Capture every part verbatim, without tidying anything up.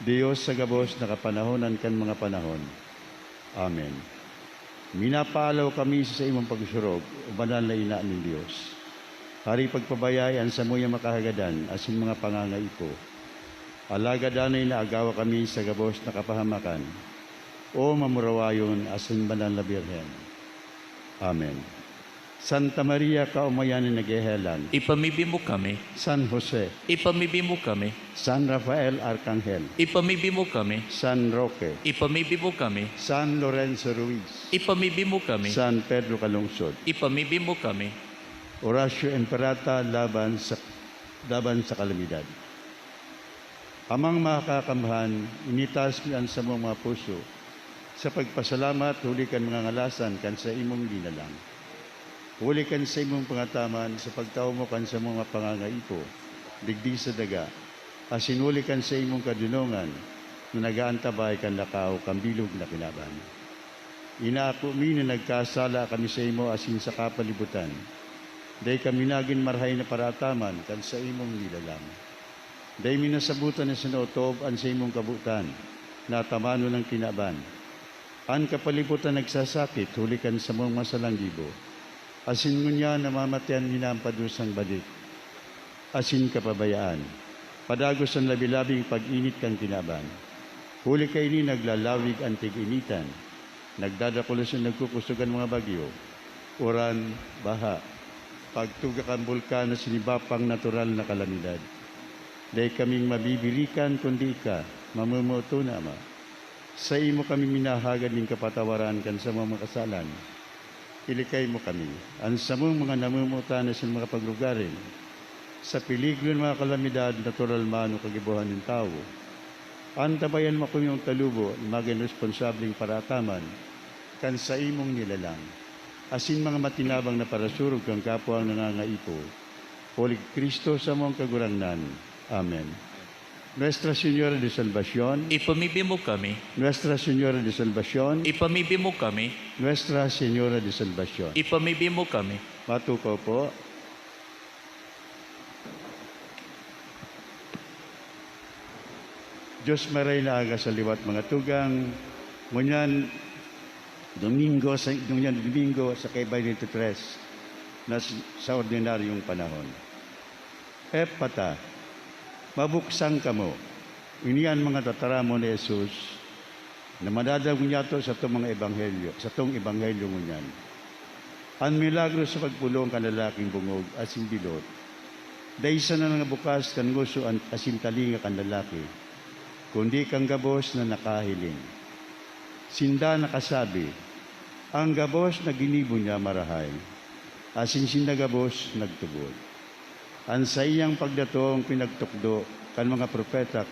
Dios sa gabos na kapanahonan kan mga panahon. Amen. Minapaalaw kami sa saimong pagsurog, O Banal na Ina nin Dios. Hari, pagpabayai an samuyang makahagadan asin mga pangangaipo. Alagad danay na agawa kami sa gabos na kapahamakan, O mamurawayon asin banal na Birhen. Amen. Santa Maria, Kaomayan na naghehelang. Ipamibi mo kami. San Jose. Ipamibi mo kami. San Rafael Arkanghel. Ipamibi mo kami. San Roque. Ipamibi mo kami. San Lorenzo Ruiz. Ipamibi mo kami. San Pedro Calungsod. Ipamibi mo kami. Oratio Imperata laban sa, laban sa kalamidad. Amang Makakamhan, initaas mi an samong mga puso sa pagpasalamat huli kan mga ngalasan kan saimong linalang. Huli kan saimong pangataman sa pagtao mo kan samong mga pangangaipo digdi sa daga, asin huli kan saimong kadonongan na nag-aantabay kan lakaw kan bilog na kinaban. Inaako mi na nagkasala kami saimo asin sa kapalibutan. Dai kami nagin marahay na paraataman kan saimong nilalang. Dai mi nasabotan na sinotob an saimong kabotan na atamanon an kinaban. An kapalibutan nagsasakit huli kan samong masalang gibo, asin ngunyan namamatean mi na an padusang balik asin kapabayaan, padagos an labi-labing pag-init kan kinaban. Huli kaini naglalawig an tig-initan, nagdadakul asin nagkukusog an mga bagyo, uran, baha, pagtuga kan bulkan asin iba pang natural na kalamidad. Dai kaming mabibirikan kundi ika, mamomoot na Ama. Saimo kami minahagad nin kapatawaran kan samong mga kasalan. Ilikay mo kami, an samong mga namomotan asin mga paglugaring, sa peligro nin mga kalamidad natural man o kagibohan nin tawo. Antabayan mo kaming magtalubo na magin responsableng paraataman kan saimong nilalang, asin mga matinabang na parasurog kan kapwang nangangaipo, huli ki Cristo samong Kagurangnan. Amen. Nuestra Señora de Salvacion. Ipamibi mo kami. Nuestra Señora de Salvacion. Ipamibi mo kami. Nuestra Señora de Salvacion. Ipamibi mo kami. Matukaw po. Diyos maray na aga sa liwat, mga tugang. Ngunyan, Domingo, sa, ngunyan Domingo, sa kay twenty-three na s-, sa ordinaryong panahon. Epata, mabuksan kamo. Ini an mga tataramon ni Jesus na madadangog niyato sa satong mga ebanghelyo, satong ebanghelyo ngunyan. An milagro sa pagpulong kan lalaking bongog asin bilot, dai sana nangabukas kan ngoso an, asin talinga kan lalaki, kundi kan gabos na nakahiling. Sinda nakasabi, "An gabos na ginibo niya marahay, asin sinda gabos nagtubod." An saiyang pagdatong pinagtukdo kan mga propeta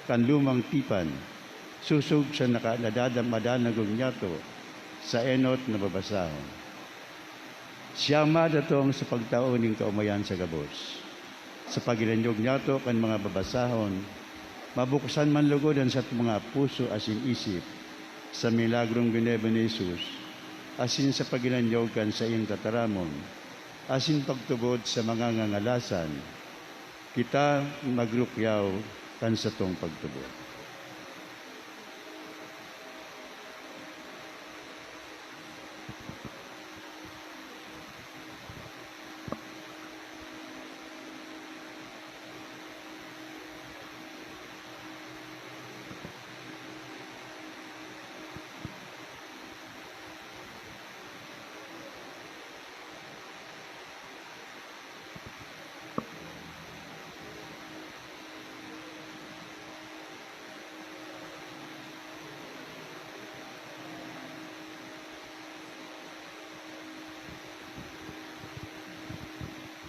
kan lumang tipan, sosog sa naka-, nadadam-, madadangog niyato sa enot na babasahon. Siya madatong sa pagtao nin kaomayan sa gabos. Sa paghinanyog niyato kan mga babasahon, mabuksan man logod an satong mga puso asin isip sa milagrong ginibo ni Jesus, asin sa paghinanyog kan saiyang tataramon, asin pagtubod sa mga ngangalasan, kita magrukyaw kan satong pagtubod.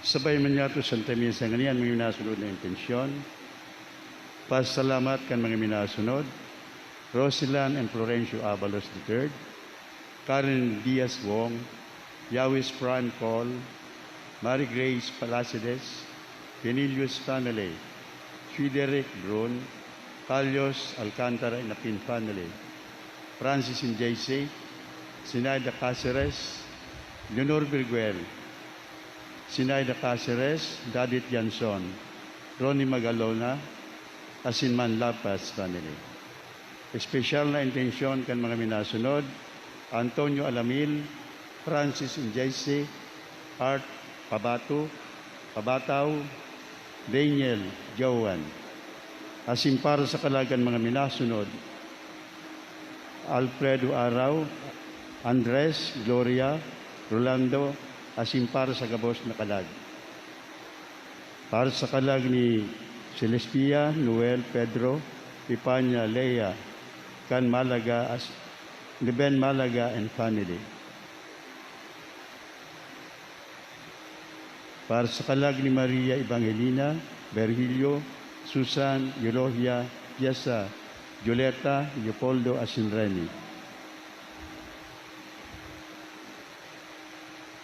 Sabay man niyato Santa Misa ngunyan, mga minasunod na intensyon. Pasalamat kan mga minasunod, Rosilan and Florencio Abalos the third, Karen Diaz Wong, Yawis Prime Call, Mary Grace Palacides, Pinilius family, Frederick Brun, Carlos Alcantara and Apin family, Francis and J C, Sinaida Caceres, Leonor Virguel, Sinaida Caceres, Dadit Janson, Ronnie Magalona, asin Manlapas family. Espesyal na intensyon kan mga minasunod: Antonio Alamil, Francis Injaisi, Art Pabato, Pabataw, Daniel Joan. Asin para sa kalag kan mga minasunod: Alfredo Araw, Andres, Gloria, Rolando, asin para sa gabos na kalag. Para sa kalag ni Celestia, Noel, Pedro, Epifania, Lea, kan Malaga, as-, ni Ben Malaga and family. Para sa kalag ni Maria Evangelina, Virgilio, Susan, Eulogia, Piesa, Julieta, Leopoldo, asin Remy.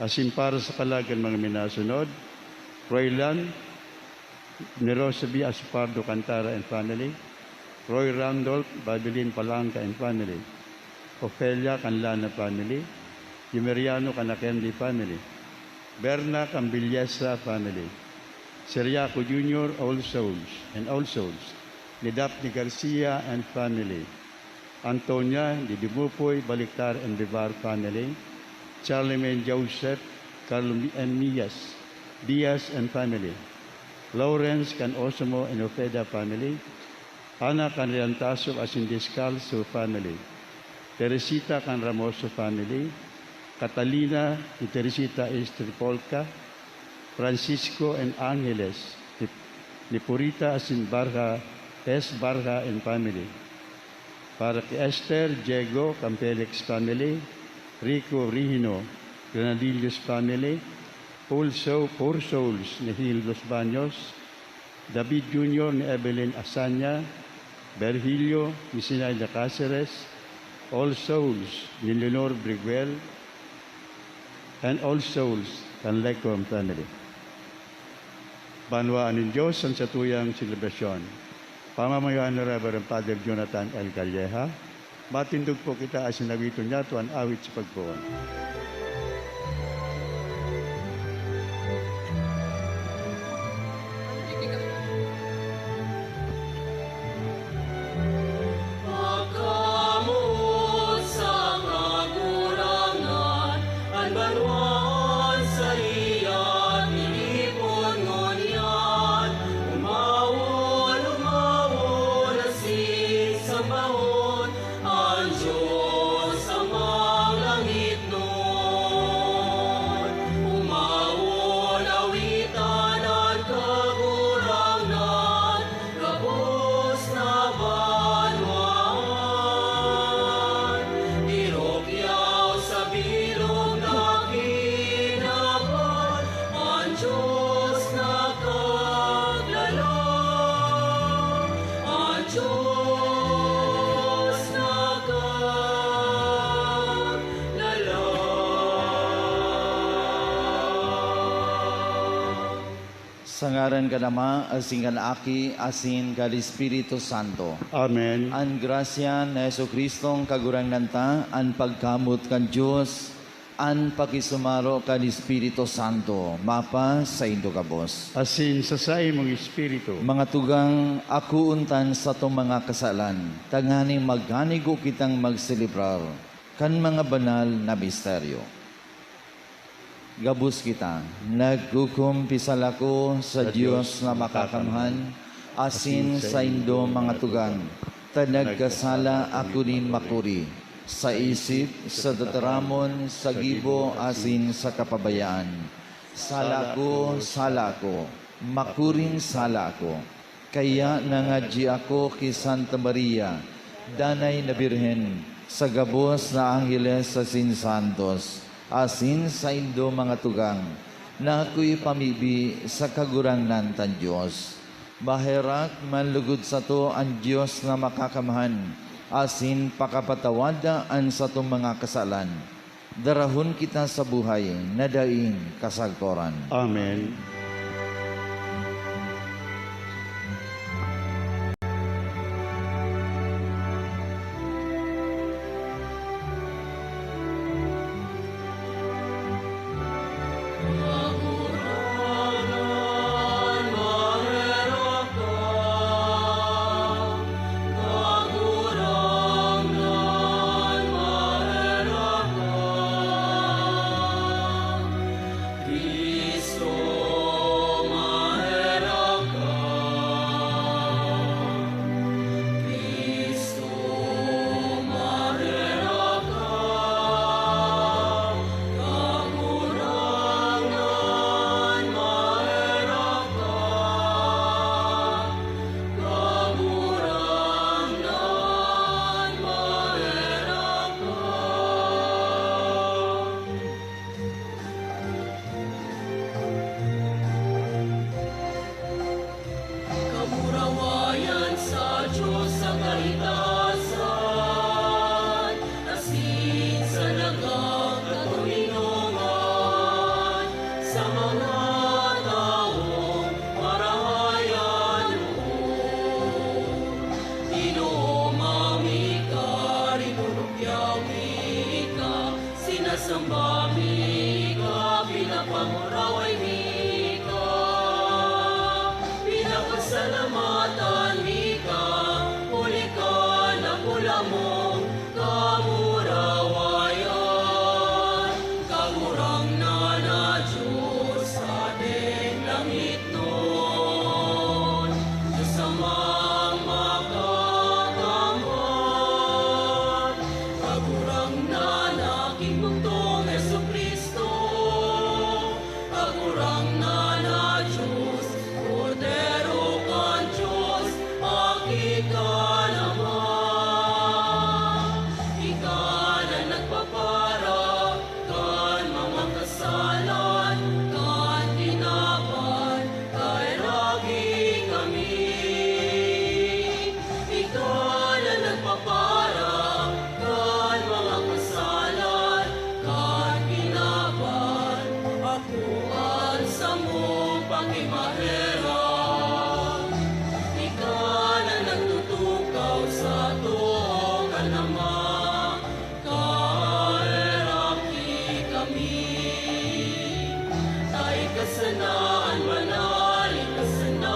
Asin para sa kalag kan mga minasunod: Roylan, ni Rosaby Asopardo Cantara and family, Roy Randolph, Babylin Palanca and family, Ofelia kan Lana family, Yumeriano kan Akendi family, Berna kan Villesa family, Ciriaco Junior, All Souls and All Souls, ni Daphne Garcia and family, Antonia, ni Dimupoy, Baliktar and Bivar family, Charlemagne Joseph, Carlo Mi-, and Mias, Diaz and family, Lawrence kan Osomo and Ojeda family, Ana kan Riantaso asin Descalzo family, Teresita kan Ramoso family, Catalina ni Teresita Estripolca, Francisco and Angeles ni, ni Purita asin Barha, S. Barha and family. Para ki Esther, Diego, kan Felix family, Rico, Rigino, Granadillos family, Four Sou-, Four Souls ni Gil Los Baños, David Junior ni Evelyn Azaña, Virgilio ni Zinaida Caceres, All Souls ni Leonor Briguel, and All Souls kan Lecom family. Banwaan nin Dios an satuyang selebrasyon. Pamamayoan ni Reverend Father Jonathan L. Calleja, matindog po kita asin awiton niyato an awit sa pagpoon. Pagkamoot sa Kagurangnan, an banwaan saiya tinipon ngunyan. Umawon, umawon, asin sambahon an Dios Amang langitnon. Umawon, awitan an Kagurangnan, gabos na banwaan. Tirukyaw sa bilog na kinaban an Dios na kaglalang, an Dios na kaglalang. Sa ngaran kan Ama, asin kan Aki, asin kan Espiritu Santo. Amen. An grasya ni Jesu-Cristong Kagurangnan ta, an pagkamoot kan Dios, an pakisumaro kan Espiritu Santo, mapasaindo gabos. Asin sa saimong espiritu. Mga tugang, akoon tan satong mga kasalan, tanganing magkanigo kitang magselebrar kan mga banal na misteryo. Gabos kita, nagkukumpisal ako sa Dios na makakamhan, asin saindo, mga tugang, ta nagkasala ako nin makuri, sa isip, sa tataramon, sa gibo, asin sa kapabayaan. Sala ko, sala ko, makuring sala ko. Kaya nangadyi ako ki Santa Maria, Danay na Birhen, sa gabos na angheles asin santos, asin saindo, mga tugang, na ako ipamibi sa Kagurangnan tan Dios. Maherak manlugod sato an Dios na Makakamhan, asin pakapatawada an satong mga kasalan. Darahon kita sa buhay na daing kasagkoran. Amen. Kaligtasan, asin sa nagkakatoninongan sa mga tawong marahay an loob. Ginoo, mami ka, rikurukyaw mi ka, sinasamba mi ka, pinapanguraway mi ka, pinapasalamatan mi ka, huli kan dakula mong kamurawayan. Kagurangnan na Diyos sa ating langitnon, Diyos Amang makakamhan, Kagurangnan na Aking bugtong Jesu-Cristo, Kagurangnan na Diyos, Kordero kan Diyos, Aki kan Ama. Ika na nagpapara kan mga kasalan kan kinaban, kaheraki kami. Ika na nagpapara kan mga kasalan kan kinaban, ako an samong pakimaherak. Ika na nagtutukaw sa too kan Ama, kaheraki kami. Dai ka sana an banal, ika sana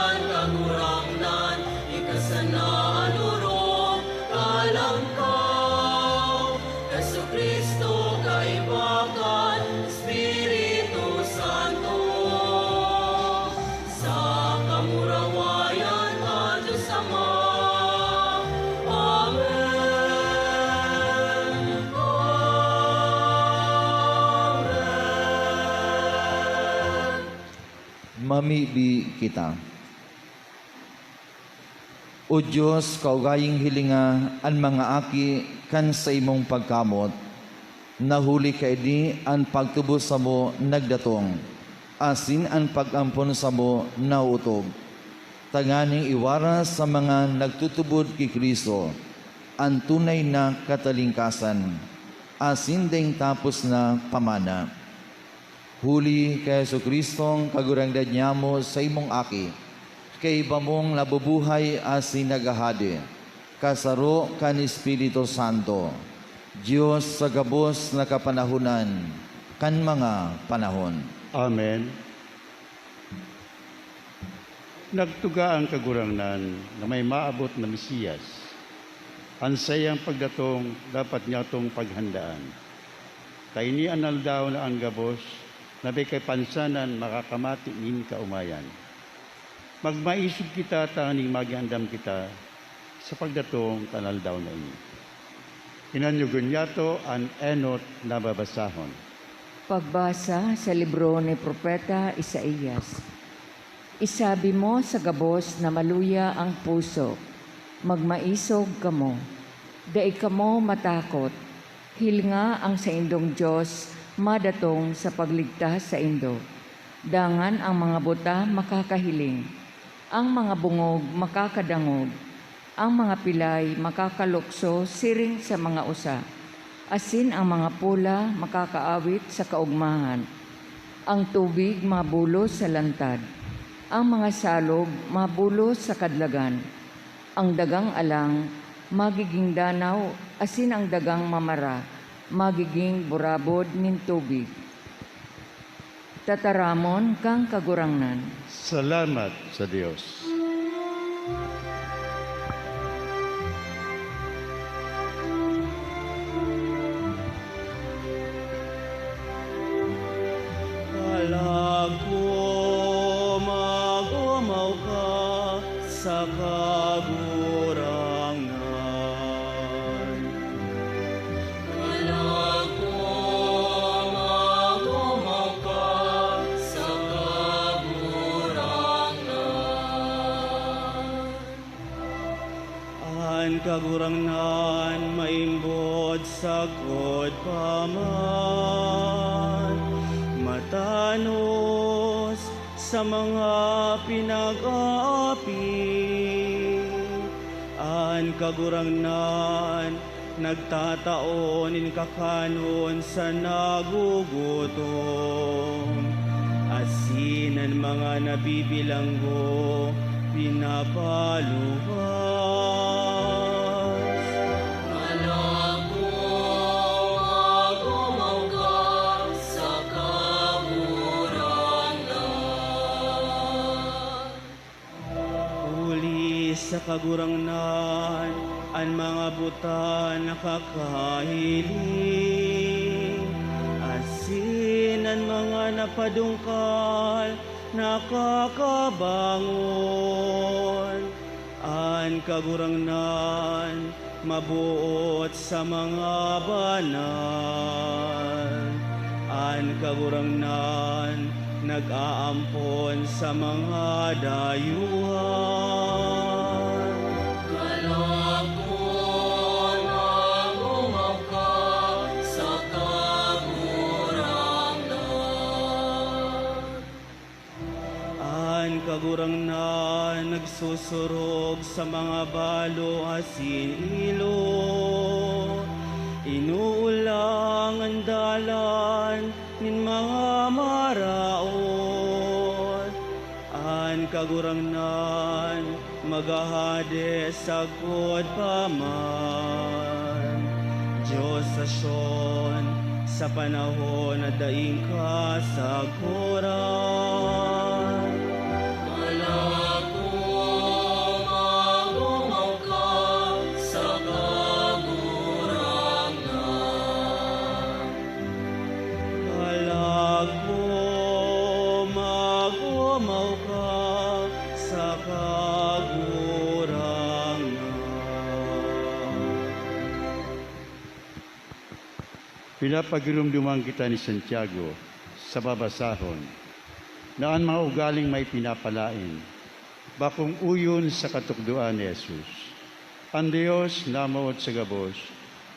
an Kagurangnan, ika sana an orog, kalangkaw. Jesu-Cristo, kaiba kan Espiritu Santo, sa kamurawayan kan Diyos Ama. Amen. Amen. Mamibi kita. O Dios, kaugaying hilinga an mga aki kan saimong pagkamoot, na huli kaini an pagtubos samo nagdatong, asin an pag-ampon samo naotob, tanganing iwaras sa mga nagtutubod ki Cristo an tunay na katalingkasan asin daing tapos na pamana. Huli ki Jesu-Cristong Kagurangnan nyamo, saimong Aki, kaiba mong nabubuhay asin naghahade, kasaro kan Espiritu Santo, Dios sa gabos na kapanahonan kan mga panahon. Amen. Nagtuga an Kagurangnan na may maabot na Mesiyas. An saiyang pagdatong dapat nyatong paghandaan, ta ini an aldaw na an gabos na may kapansanan makakamati nin kaomayan. Magmaisog kita tanganing mag-andam kita sa pagdatong kan aldaw na ini. Hinanyogon nyato an enot na babasahon. Pagbasa sa libro ni Propeta Isaias. Isabi mo sa gabos na maluya ang puso, "Magmaisog kamo, dai kamo matakot. Hilnga, ang saindong Dios madatong sa pagligtas saindo. Dangan ang mga buta makakahiling, ang mga bongog makakadangog, ang mga pilay makakalukso siring sa mga usa, asin ang mga pola makakaawit sa kaogmahan. Ang tubig mabulos sa lantad, ang mga salog mabulos sa kadlagan. Ang dagang alang magiging danaw, asin ang dagang mamara magiging burabod nin tubig." Tataramon kan Kagurangnan. Salamat sa Dios. Anak ko, mag-omaw ka sa Kagurangnan. Anak ko, mag-omaw ka sa Kagurangnan. An Kagurangnan maimbod sagkod pa man, matanos sa mga pinag-aapi. An Kagurangnan nagtatao nin kakanon sa nagugutom, asin an mga nabibilanggo pinapaluwas. Anak ko, mag-omaw ka sa Kagurangnan. Huli sa Kagurangnan, an mga buta nakakahiling, asin an mga napadungkal nakakabangon. An Kagurangnan maboot sa mga banal. An Kagurangnan nag-aampon sa mga dayuhan. Anak ko, mag-omaw ka sa Kagurangnan. An Kagurangnan nagsusurog sa mga balo asin ilo, inuulang an dalan nin mga maraot. An Kagurangnan maghahade sagkod pa man. Dios sa Sion, sa panahon na daing kasaguran. Anak ko, mag-omaw ka sa Kagurangnan. Anak ko, mag-omaw ka sa Kagurangnan. Pinapagiromdoman kita ni Santiago sa babasahon na an mga ugaling may pinapalaen, bakong uyon sa katukdoan ni Jesus. An Dios namoot sa gabos,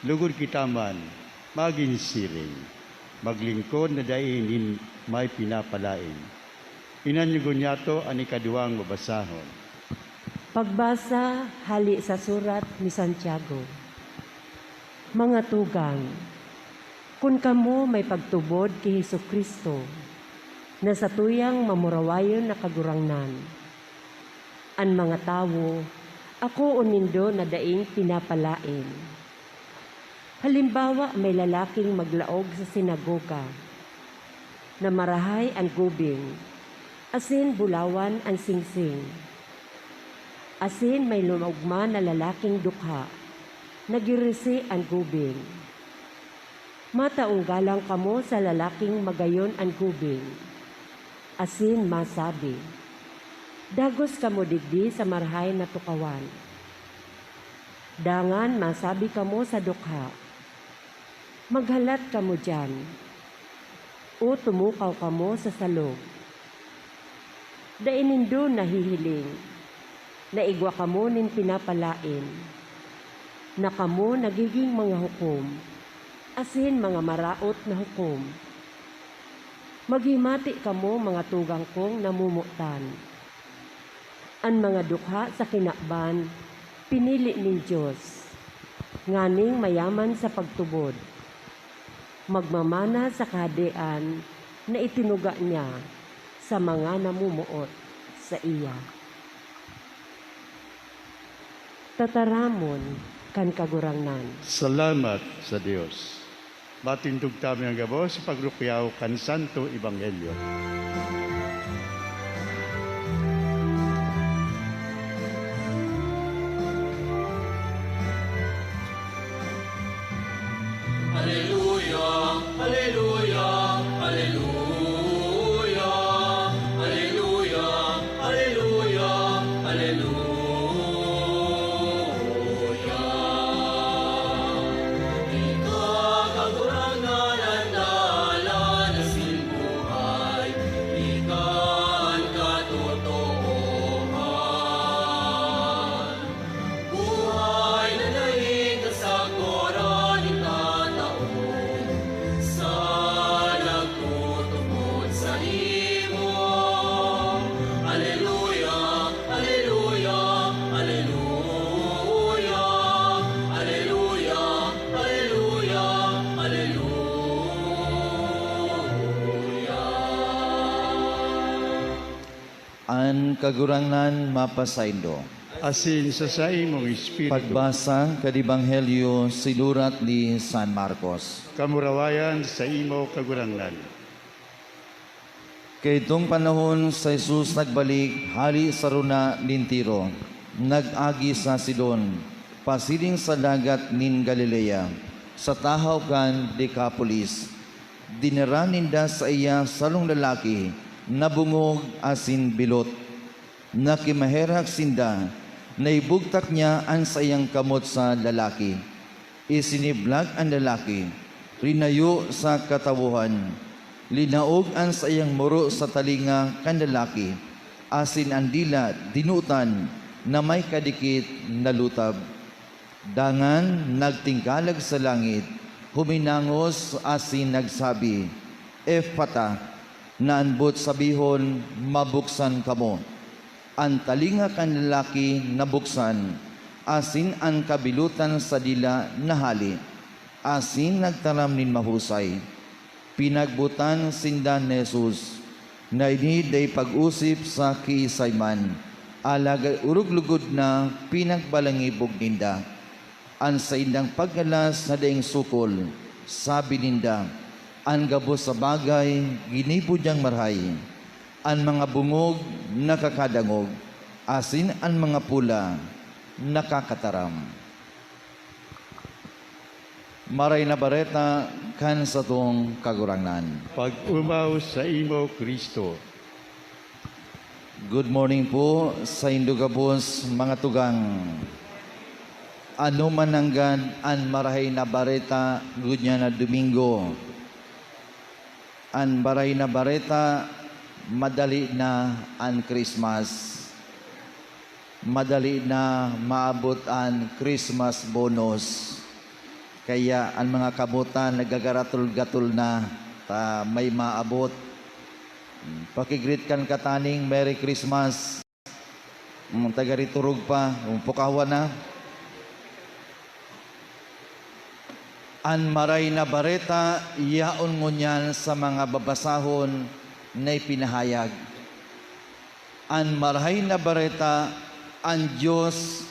lugod kita man magin siring, maglingkod na dai nin may pinapalaen. Inan niyo ngunyato an ikaduwang babasahon. Pagbasa hale sa surat ni Santiago. Mga tugang, kun kamo may pagtubod ki Jesu-Cristo, na satuyang mamurawayon na Kagurangnan, an mga tawo akoon nindo na daing pinapalaen. Halimbawa, may lalaking maglaog sa sinagoga, na marahay an gubing, asin bulawan an singsing. Asin may lumaogma na lalaking dukha, na girisi an gubing. Mataong galang kamo sa lalaking magayon an gubing, asin masabi, "Dagos kamo digdi sa marahay na tukawan." Dangan masabi kamo sa dukha, "Maghalat kamo diyan," o tumukaw kamo sa salog. Dai nindo nahihiling na igwa kamo nin pinapalaen, na kamo nagiging mga hukom, asin mga maraot na hukom. Maghimati kamo, mga tugang kong namomotan. An mga dukha sa kinaban, pinili nin Dios, nganing mayaman sa pagtubod, magmamana sa Kahadean na itinuga niya sa mga namomoot saiya. Tataramon kan Kagurangnan. Salamat sa Dios. Matindog ta mayong gabos sa pagrukyaw kan Santo Ebanghelyo. Aleluya, aleluya, aleluya, aleluya, aleluya, aleluya, aleluya. Ika, Kagurangnan, an dalan asin buhay. Ika Kagurangnan mapasaindo. Asin sa saimong espiritu. Pagbasa kan Ebanghelyo sinurat ni San Marcos. Kamurawayan sa imo, Kagurangnan. Kaidtong panahon, si Jesus nagbalik hali sa rona nin Tiro, nag-agi sa Sidon, pasiring sa dagat nin Galilea, sa tahaw kan Decapolis. Dinara ninda saiya sarong lalaki na bungog asin bilot. Nakimaherak sinda, naibugtak niya an saiyang kamot sa lalaki. Isiniblag an lalaki, rinayo sa katawohan. Linaog an saiyang muro sa talinga kan lalaki, asin an dila dinutan na may kadikit na lutab. Dangan nagtingkalag sa langit, huminangos asin nagsabi, "Efata," na an boot sabihon, "Mabuksan kamo." An talinga kan lalaki nabuksan, asin an kabilotan sa dila nahale, asin nagtaram nin mahusay. Pinagbotan sinda ni Jesus, na ini dai pag-osip sa kiisay man, alagad orog lugod na pinagbalangibog ninda. An saindang pagkalas na daing sukol, sabi ninda, an gabos sa bagay ginibo niyang marahay. An mga bungog nakakadangog, asin an mga pula nakakataram. Maray na Bareta kan satong Kagurangnan. Pag-omaw saimo, Cristo. Good morning po saindo gabos, mga tugang. Ano man nanggad an Marahay na Bareta ngunyan na Domingo? An Marahay na Bareta, madali na an Christmas. Madali na maabot an Christmas bonus. Kaya an mga kamotan nagagaratol-gatol na ta may maabot. Hmm, paki-greet kan kataning Merry Christmas. Hmm, taga riturog pa, hmm, pukawan na. An Maray na Bareta yaon ngunyan sa mga babasahon na ipinahayag. An Marahay na Bareta, an Dios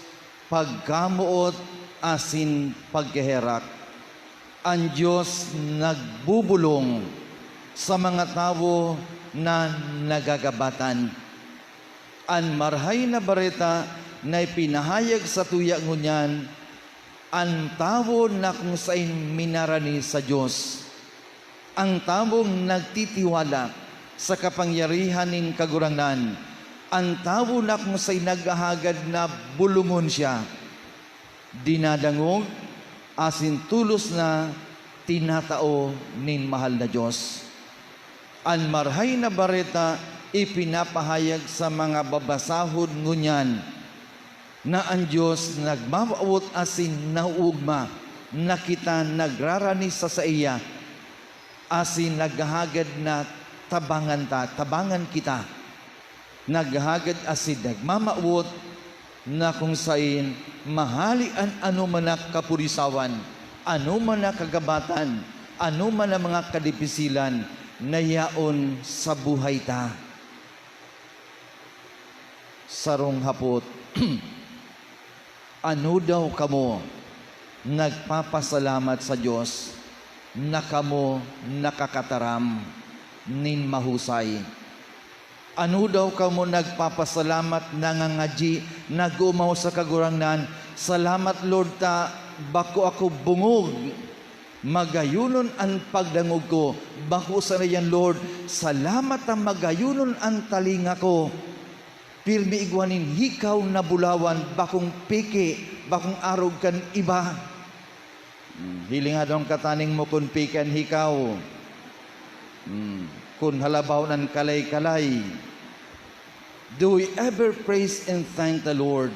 pagkamoot asin pagkaherak. An Dios nagbobolong sa mga tawo na nagagabatan. An Marahay na Bareta na ipinahayag satuya ngunyan, an tawo na kung saen minarani sa Dios. An tawong nagtitiwala sa kapangyarihan nin Kagurangnan, an tawo na kung saen naghahagad na bolongon siya, dinadangog asin tolos na tinatao nin mahal na Dios. An Marahay na Bareta ipinapahayag sa mga babasahon ngunyan na an Dios nagmamawot asin nauugma na kita nagrarani sa saiya, asin naghahagad na tabangan ta, tabangan kita. Naghahagad asin nagmamawot na kung saen mahale an anoman na kapurisawan, anoman na kagabatan, anoman na mga kadipisilan na yaon sa buhay ta. Sarong hapot, ano daw kamo nagpapasalamat sa Dios na kamo nakakataram nin mahusay? Ano daw kamo nagpapasalamat, nangangadyi, nag-oomaw sa Kagurangnan, "Salamat, Lord, ta bako ako bungog. Magayonon an pagdangog ko, bako sana iyan, Lord. Salamat ta magayonon an talinga ko. Pirmi igwa nin hikaw na bulawan, bakong peke, bakong arog kan iba." Hmm, hilinga daw kataning mo kun peke an hikaw. Hmm, kun halabahon an kalay-kalay. Do we ever praise and thank the Lord?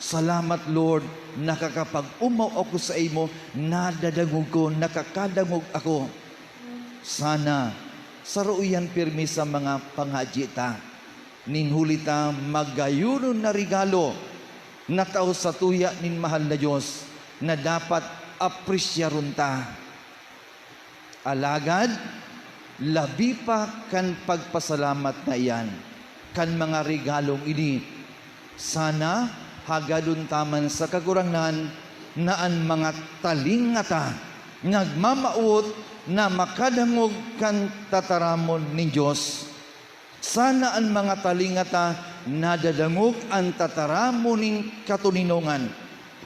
"Salamat, Lord, nakakapag-omaw ako saimo, nadadangog ko, nakakadangog ako." Sana, saro iyan pirmi sa mga pangadyi ta. Nin huli ta, magayonon na regalo na tao satuya nin mahal na Dios na dapat apresyaron ta. Alagad, labi pa kan pagpasalamat na iyan, kan mga regalong ini. Sana hagadon ta man sa Kagurangnan na an mga talinga ta nagmamawot na makadangog kan tataramon nin Dios. Sana an mga talinga ta nadadangog an tataramon nin katoninongan.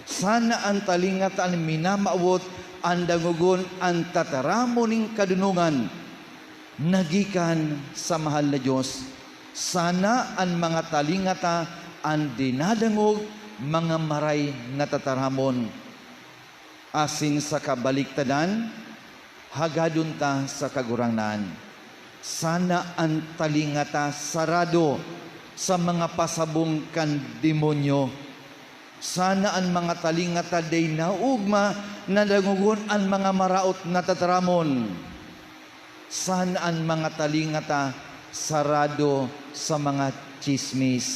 Sana an talinga ta an minamawot an dangogon an tataramon nin kadonongan na gikan sa mahal na Dios. Sana an mga talinga ta an dinadangog mga maray na tataramon. Asin sa kabaliktadan, hagadon ta sa Kagurangnan. Sana an talinga ta sarado sa mga pasabong kan demonyo. Sana an mga talinga ta dai naugma na dangogon an mga maraot na tataramon. Sana an mga talinga ta sarado sa mga tsismis.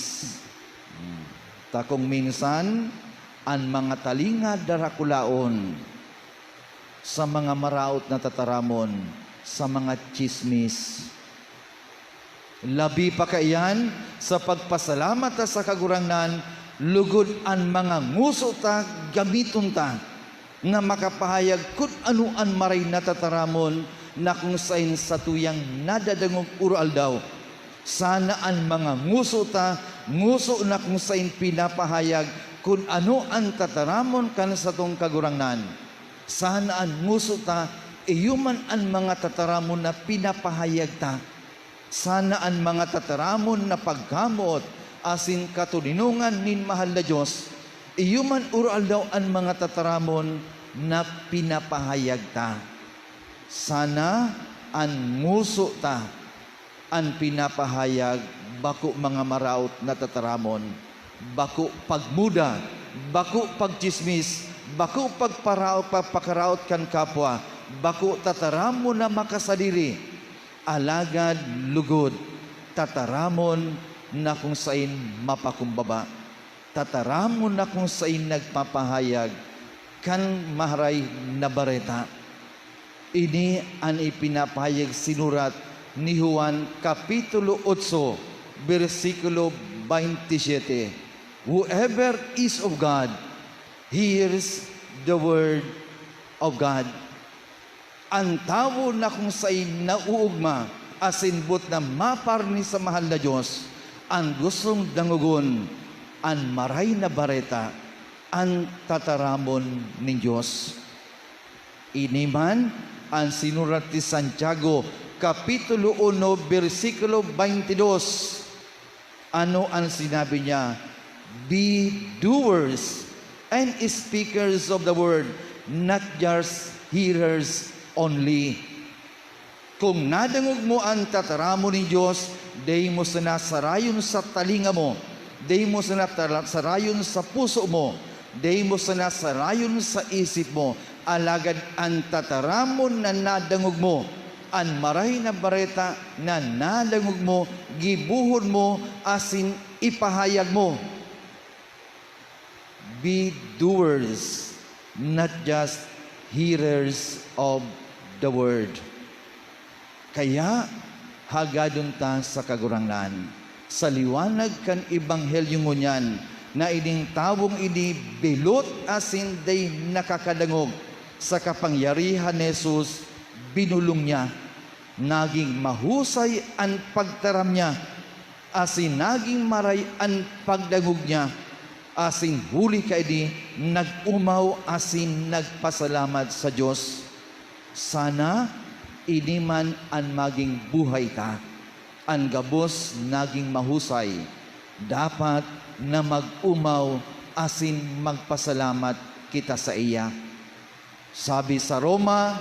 Hmm. Ta kung minsan, an mga talinga darakulaon sa mga maraot na tataramon, sa mga tsismis. Labi pa kaiyan, sa pagpasalamat ta sa Kagurangnan, lugod an mga ngoso ta, gamiton ta na makapahayag kun ano an maray na tataramon na kung saen satuyang nadadangog oro-aldaw. Sana an mga ngoso ta, ngoso na kung saen pinapahayag kun ano an tataramon kan satong Kagurangnan. Sana an ngoso ta, iyo man an mga tataramon na pinapahayag ta. Sana an mga tataramon na pagkamoot asin katoninongan nin mahal na Dios, iyo man oro-aldaw an mga tataramon na pinapahayag ta. Sana an ngoso ta an pinapahayag, bako mga maraot na tataramon, bako pagmuda, bako pagtsismis, bako pagparaot, pagpakaraot kan kapwa, bako tataramon na makasadiri, alagad lugod tataramon na kung saen mapakumbaba, tataramon na kung saen nagpapahayag kan Maray na Bareta. Ini an ipinapahayag sinurat ni Juan, Kapitulo otso, bersikulo baynte siyete, "Whoever is of God hears the word of God." An tawo na kung saen nauugma asin boot na maparni sa mahal na Dios, an gustong dangogon an Maray na Bareta, an tataramon nin Dios. Ini man an sinurat ni Santiago, Kapitulo uno, bersikulo baynte dos. Ano an sinabi niya? "Be doers and speakers of the word, not just hearers only." Kung nadangog mo an tataramon nin Dios, dai mo sana sarayon sa talinga mo, dai mo sana tara-, sarayon sa puso mo, dai mo sana sarayon sa isip mo, alagad an tataramon na nadangog mo, an Maray na Bareta na nadangog mo, gibohon mo asin ipahayag mo. Be doers, not just hearers of the word. Kaya, hagadon ta sa Kagurangnan, sa liwanag kan Ebanghelyo ngunyan, na ining tawong ini bilot asin dai nakakadangog. Sa kapangyarihan ni Jesus, binulong niya. Naging mahusay an pagtaram niya, asin naging maray an pagdangog niya, asin huli kaini, nag-omaw asin nagpasalamat sa Dios. Sana ini man an magin buhay ta. An gabos naging mahusay, dapat na mag-omaw asin magpasalamat kita saiya. Sabi sa Roma,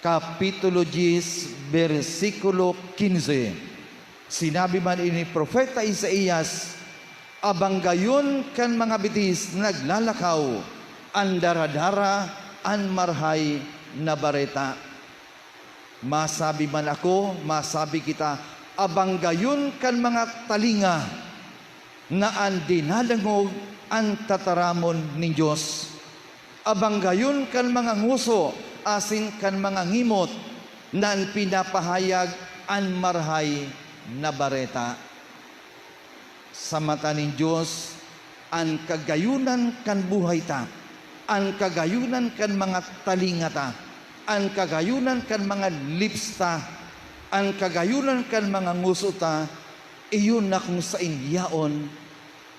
Kapitulo dyes, bersikulo kinse, sinabi man ini ni Propeta Isaias, "Abanggayon kan mga bitis naglalakaw an daradara an Marahay na Bareta." Masabi man ako, masabi kita, abanggayon kan mga talinga na an dinadangog an tataramon nin Dios. Abanggayon kan mga ngoso asin kan mga ngimot na an pinapahayag an Marahay na bareta. Sa mata nin Dios, an kagayonan kan buhay ta, an kagayonan kan mga talinga ta, an kagayonan kan mga lips ta, an kagayonan kan mga ngoso ta, iyo na kung saen yaon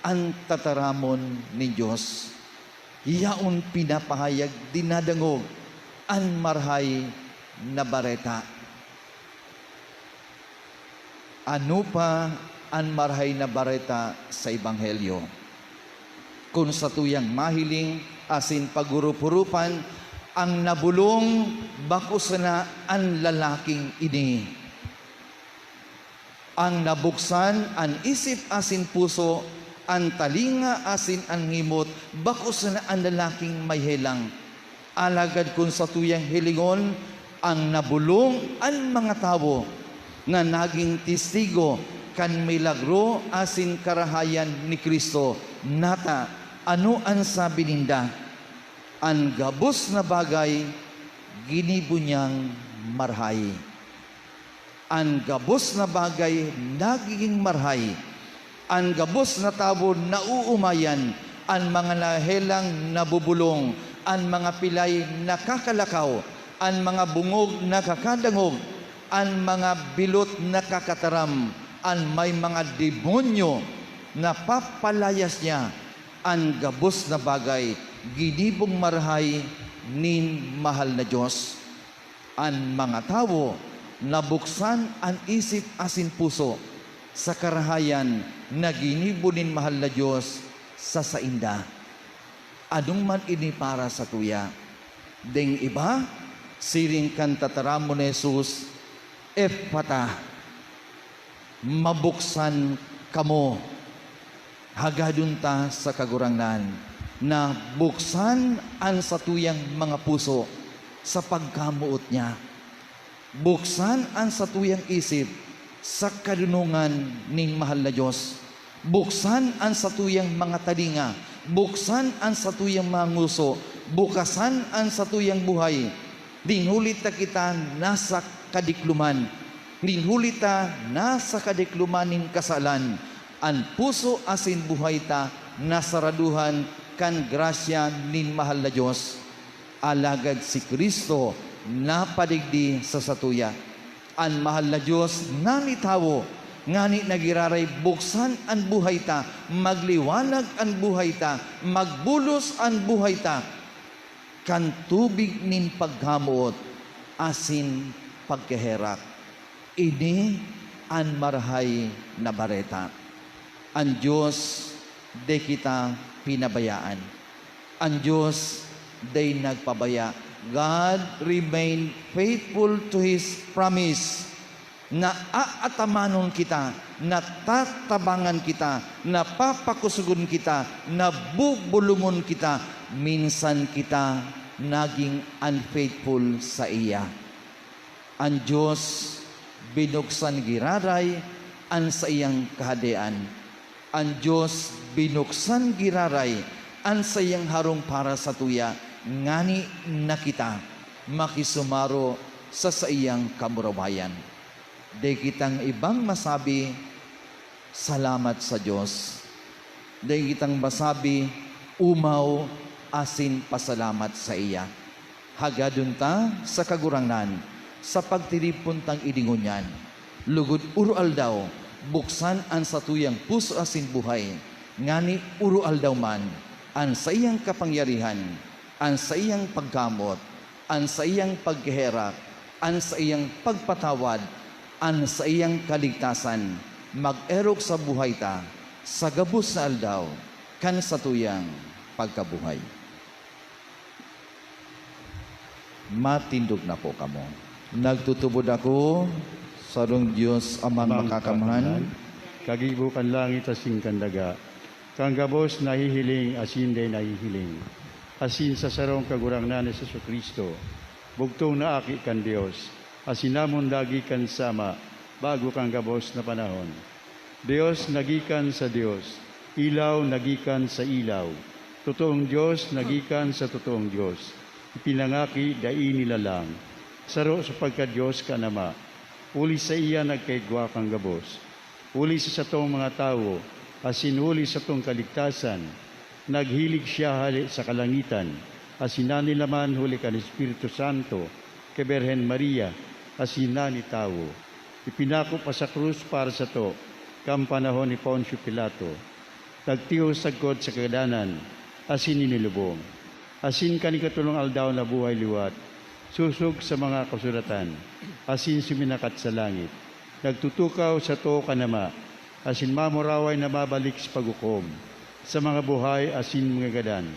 an tataramon nin Dios. Yaon pinapahayag, dinadangog an Marahay na Bareta. Ano pa an Marahay na Bareta sa Ebanghelyo? Kun satuyang mahiling asin pag-orop-oropan, ang nabolong bako sana an lalaking ini. Ang nabuksan an isip asin puso, an talinga asin an ngimot, bako sana an lalaking may helang. Alagad kun satuyang hilingon, ang nabolong an mga tawo na nagin testigo kan milagro asin karahayan ni Cristo. Nata, ano an sabi ninda? An gabos na bagay, ginibo niyang marahay. An gabos na bagay nagiging marahay. An gabos na tawo naoomayan, an mga nahelang nabobolong, an mga pilay nakakalakaw, an mga bongog nakakadangog, an mga bilot nakakataram, an may mga demonyo napapalayas niya. An gabos na bagay ginibong marahay nin mahal na Dios. An mga tawo nabuksan an isip asin puso sa karahayan na ginibo nin mahal na Dios sa sainda. Ano man ini para satuya? Ding iba, siring kan tataramon ni Jesus, "Efata," mabuksan kamo. Hagadon ta sa Kagurangnan na buksan an satuyang mga puso sa pagkamoot niya. Buksan an satuyang isip sa kadonongan nin mahal na Dios. Buksan an satuyang mga talinga. Buksan an satuyang mga ngoso. Bukasan an satuyang buhay. Nin huli ta kita nasa kadikloman. Nin huli ta nasa kadikloman nin kasalan. An puso asin buhay ta nasaraduhan kan grasya nin mahal na Dios. Alagad si Cristo napadigdi sa satuya. An mahal na Dios nagin tawo, ngani nagiraray buksan an buhay ta, magliwanag an buhay ta, magbulos an buhay ta kan tubig nin pagkamoot asin pagkaherak. Ini an Marahay na Bareta. An Dios dai kita pinabayaan. An Dios dai nagpabaya. God remain faithful to His promise na aatamanon kita, na tatabangan kita, na papakusugon kita, na bubolongon kita. Minsan kita naging unfaithful saiya. An Dios binuksan giraray an saiyang Kahadean. An Dios binuksan giraray an saiyang harong para satuya, ngani na kita makisumaro sa saiyang kamurawayan. Dai kitang ibang masabi, salamat sa Dios. Dai kitang masabi, omaw asin pasalamat saiya. Hagadon ta sa Kagurangnan sa pagtiripon tang ini ngunyan. Lugod oro-aldaw, buksan an satuyang puso asin buhay, ngani oro-aldaw man an saiyang kapangyarihan, an saiyang pagkamoot, an saiyang pagkaherak, an saiyang pagpatawad, an saiyang kaligtasan, mag-erok sa buhay ta sa gabos na aldaw kan satuyang pagkabuhay. Matindog na po kamo. Nagtutubod ako sa sarong Dios Amang Amang Makakamhan, Makakamhan, kagibo kan langit asin kan daga, kan gabos na hihiling asin dai nahihiling, asin sa sarong Kagurangnan na si Jesu-Cristo, bugtong na Aki kan Dios, asin namon lagi kan Ama, bago kan gabos na panahon. Dios na gikan sa Dios, ilaw na gikan sa ilaw, totoong Dios na gikan sa totoong Dios, ipinangaki, dai nilalang, saro sa pagka-Dios kan Ama. Huli saiya nagkaigwa kan gabos. Huli sa satong mga tawo, asin huli sa satong kaligtasan, naghilig siya hale sa kalangitan, asin nanilaman huli kan Espiritu Santo ki Birhen Maria, asin nanitawo. Ipinako pa sa krus para sato, kan panahon ni Poncio Pilato. Nagtios sagkod sa kagadanan, asin inilubong. Asin kan ikatolong aldaw nabuhay liwat, sosog sa mga kasuratan, asin suminakat sa langit. Nagtutukaw sato kan Ama, asin mamuraway na mabalik sa paghukom sa mga buhay asin mga gadan.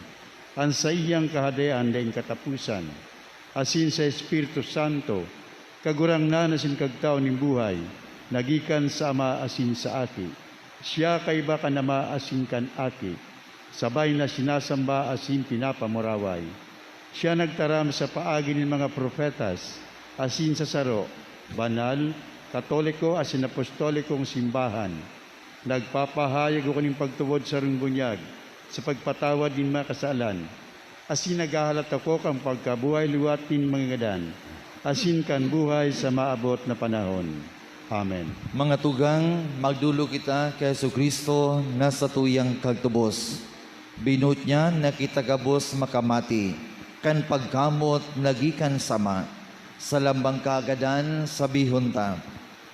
An saiyang kahadean daing kataposan, asin sa Espiritu Santo, Kagurangnan asin Kagtao nin buhay, na gikan sa Ama asin sa Aki. Siya kaiba kan Ama asin kan Aki, sabay na sinasamba asin pinapamuraway. Siya nagtaram sa paagi nin mga propetas, asin sa saro, banal, katoliko asin apostolikong simbahan. Nagpapahayag ako nin pagtubod sarong bunyag sa pagpatawad nin mga kasalan, asin naghahalat ako kan pagkabuhay liwat nin mga gadan, asin kan buhay sa maabot na panahon. Amen. Mga tugang, magdolok kita ki Jesu-Cristo na satuyang kagtubos. Binoot niya na kita gabos makamati kan pagkamoot na gikan sa Ama. Sa lambang kagadan, sabihon ta,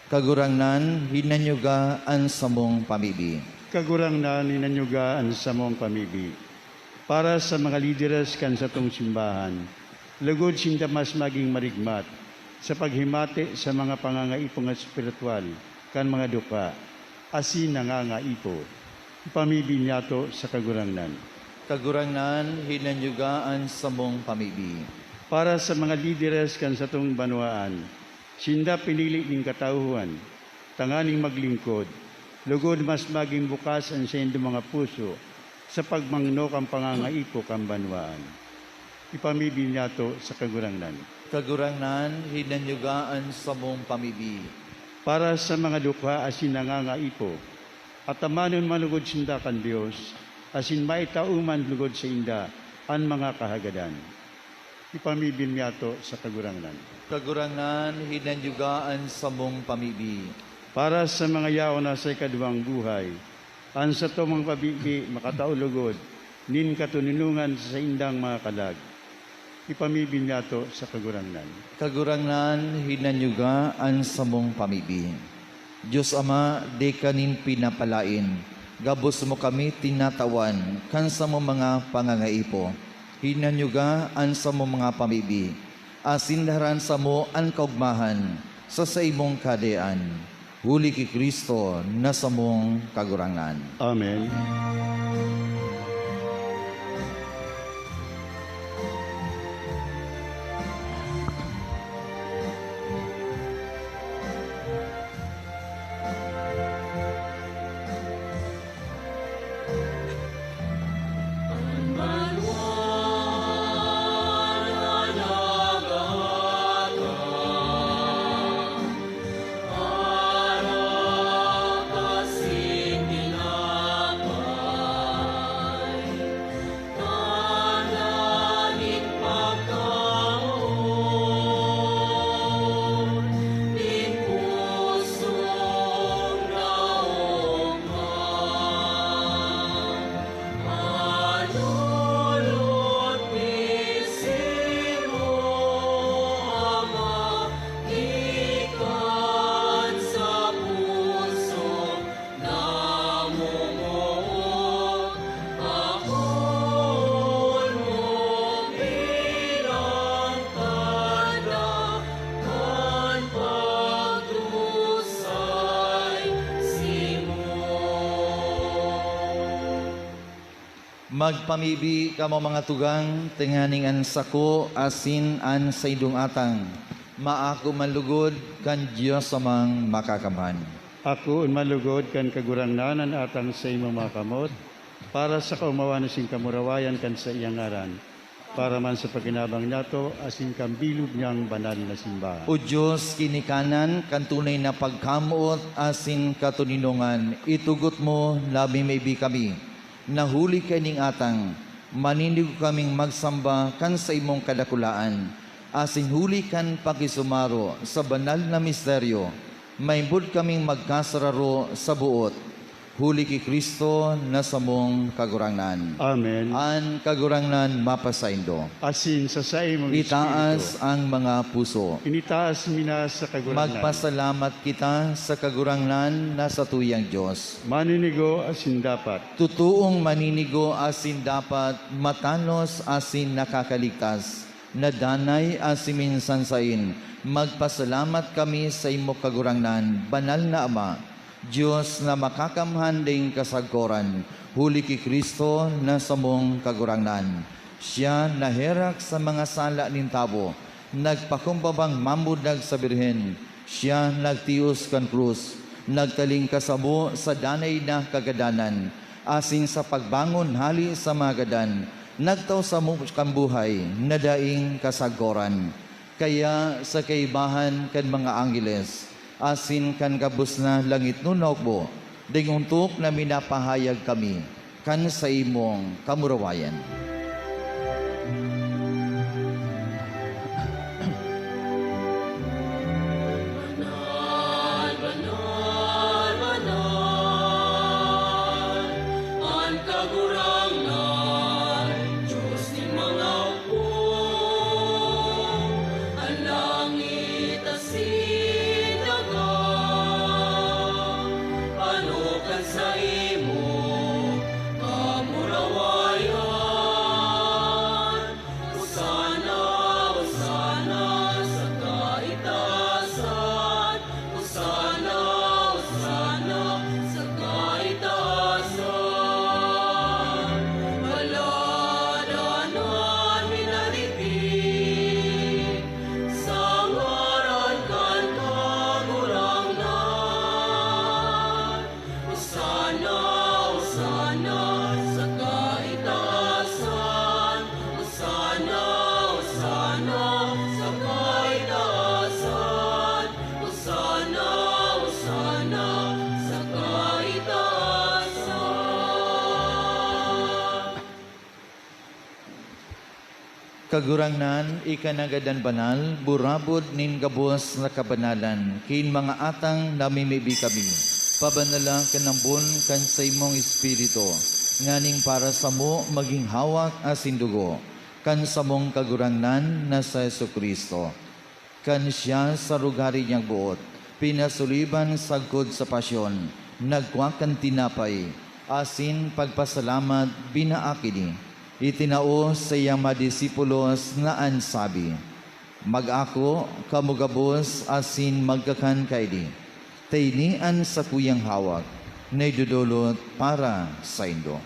Kagurangnan, hinanyuga an samong pamibi. Kagurangnan, hinanyuga an samong pamibi. Para sa mga lideres kan satong simbahan, lugod sinda mas magin marigmat sa paghimati sa mga pangangaipon espiritual kan mga dukha asin nangangaipo. Ipamibi niyato sa Kagurangnan. Kagurangnan, hinanyuga an samong pamibi. Para sa mga lideres kan satong banwaan, sinda pinili nin katauhan tanganing maglingkod, lugod mas magin bukas an saindong mga puso sa pagmangno kan pangangaipo kan banwaan. Ipamibi niyato sa Kagurangnan. Kagurangnan, hinanyuga an samong pamibi. Para sa mga dukha asin nangangaipo, atamanon manlugod sinda kan Dios, asin maitao man lugod sainda an mga kahagadan. Ipamibi niyato sa Kagurangnan. Kagurangnan, hinanyuga an samong pamibi. Para sa mga yaon na sa ikaduwang buhay, an satong mga pamibi makatao lugod nin katoninongan sa saindang mga kalag. Ipamibi niyato sa Kagurangnan. Kagurangnan, hinanyuga an samong pamibi. Dios Ama, di ka nin pinapalaen, gabos mo kami tinatawan kan samong mga pangangaipo. Hinanyuga an samong mga pamibi, asin daharan samo an kaogmahan sa saimong Kahadean, huli ki Cristo na samong Kagurangnan. Amen. Magpamibi kamo, mga tugang, tanganing an sako asin an saindong atang maako man lugod kan Dios Amang Makakamhan. Akoon man lugod kan Kagurangnan an atang saimong mga kamot, para sa kaomawan asin kamurawayan kan saiyang ngaran, para man sa pakinabang niyato asin kan bilog niyang banal na simbahan. O Dios, ginikanan kan tunay na pagkamoot asin katoninongan, itugot mo na mimibi kami, na huli kaining atang, maninigo kaming magsamba kan saimong kadakulaan, Asin huli kan pakisumaro sa banal na misteryo, maimbod kaming magkasararo sa boot, huli ki Cristo na samong Kagurangnan. Amen. An Kagurangnan mapasaindo. Asin sa saimong Itaas espiritu. Ang mga puso. Initaas mi na sa Kagurangnan. Magpasalamat kita sa Kagurangnan na satuyang Dios. Maninigo asin dapat. Totoong maninigo asin dapat, matanos asin nakakaligtas, na danay asin minsan sain, magpasalamat kami sa imo Kagurangnan, Banal na Ama, Dios na makakamhan nin kasagkoran, huli ki Cristo na samong Kagurangnan. Siya naherak sa mga sala nin tawo, nagpakumbabang mamudag sa Birhen, siya nagtios kan krus, nagtaling kasabo sa danay na kagadanan, asin sa pagbangon hali sa mga gadan, nagtao samo kan buhay na daing kasagkoran. Kaya sa kaibahan kan mga angheles asin kan gabos na langitnon na hukbo, ding ontok na minapahayag kami kan saimong kamurawayan. Banal, banal, banal, an Kagurangnan, Dios nin mga hukbo. An langit asin daga, pano kan saimo kamurawayan. Hosanna, Hosanna sa kaitaasan. Hosanna, Hosanna sa kaitaasan. Paladan an minalitin sa ngaran kan Kagurangnan. Hosanna, Hosanna sa kaitaasan. Hosanna, Hosanna sa kaitaasan. Hosanna, Hosanna sa kaitaasan. Kagurangnan, ika na gadan banal, burabod nin gabos na kabanalan, ki mga atang namimibi kami. Pabanala kan ambon kan saimong Espiritu, nganing para samo magin hawak asin dugo kan samong Kagurangnan na si Jesu-Cristo. Kan siya sa rugari niyang boot pinasuliban sagkod sa pasyon, nagkua kan tinapay, asin pagpasalamat, binaak ini, itinao saiyang mga disipulos na an sabi, "Mag-ako kamo gabos asin magkakan kaini. Ta ini an sakuyang hawak na idodolot para saindo."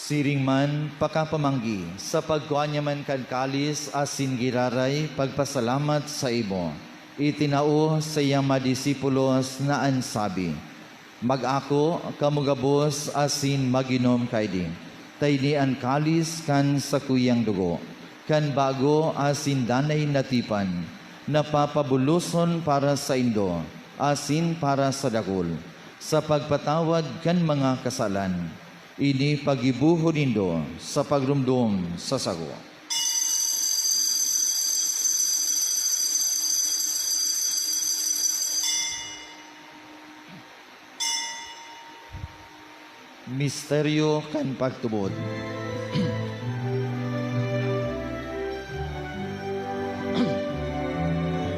Siring man, pakapamanggi, sa pagkua niya man kan kalis asin giraray, pagpasalamat saimo, itinao saiyang mga disipulos na an sabi, "Mag-ako kamo gabos asin mag-inom kaini. Ta ini an kalis kan sakuyang dugo, kan bago asin danay na tipan, na papabuloson para saindo asin para sa dakul, sa pagpatawad kan mga kasalan. Ini paggibohon nindo sa pagromdom sa sako." Misteryo kan pagtubod.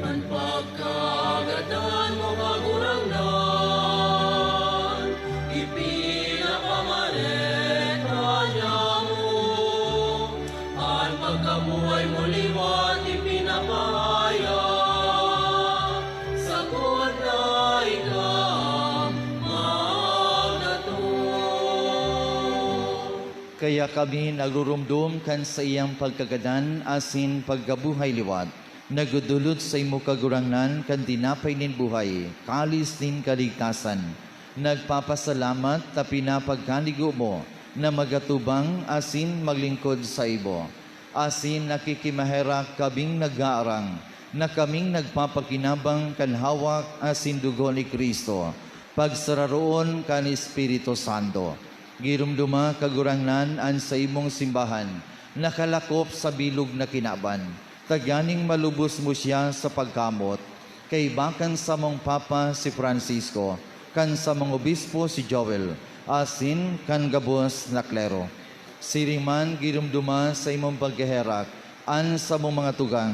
An pagkagadan mo, Kagurangnan, ipinapamareha niamo. An pagkabuhay mo liwat ipinapahayag, sagkod na ika magdatong. Kaya kami nagruromdom kan saiyang pagkagadan asin pagkabuhay liwat, nagdodolot saimo, Kagurangnan, kan tinapay nin buhay, kalis nin kaligtasan. Nagpapasalamat ta pinapagkanigo mo na magatubang asin maglingkod saimo, asin nakikimaherak kaming nag-aarang na kaming nagpapakinabang kan hawak asin dugo ni Cristo, pagsararoon kan Espiritu Santo. Giromdoma, Kagurangnan, an saimong simbahan, nakalakop sa bilog na kinaban. Tanganing malubos mo siya sa pagkamot, kaiba kan samong Papa si Francisco, kan samong Obispo si Joel, asin kan gabos na klero. Siring man, giromdoma sa imong pagkaherak an samong mga tugang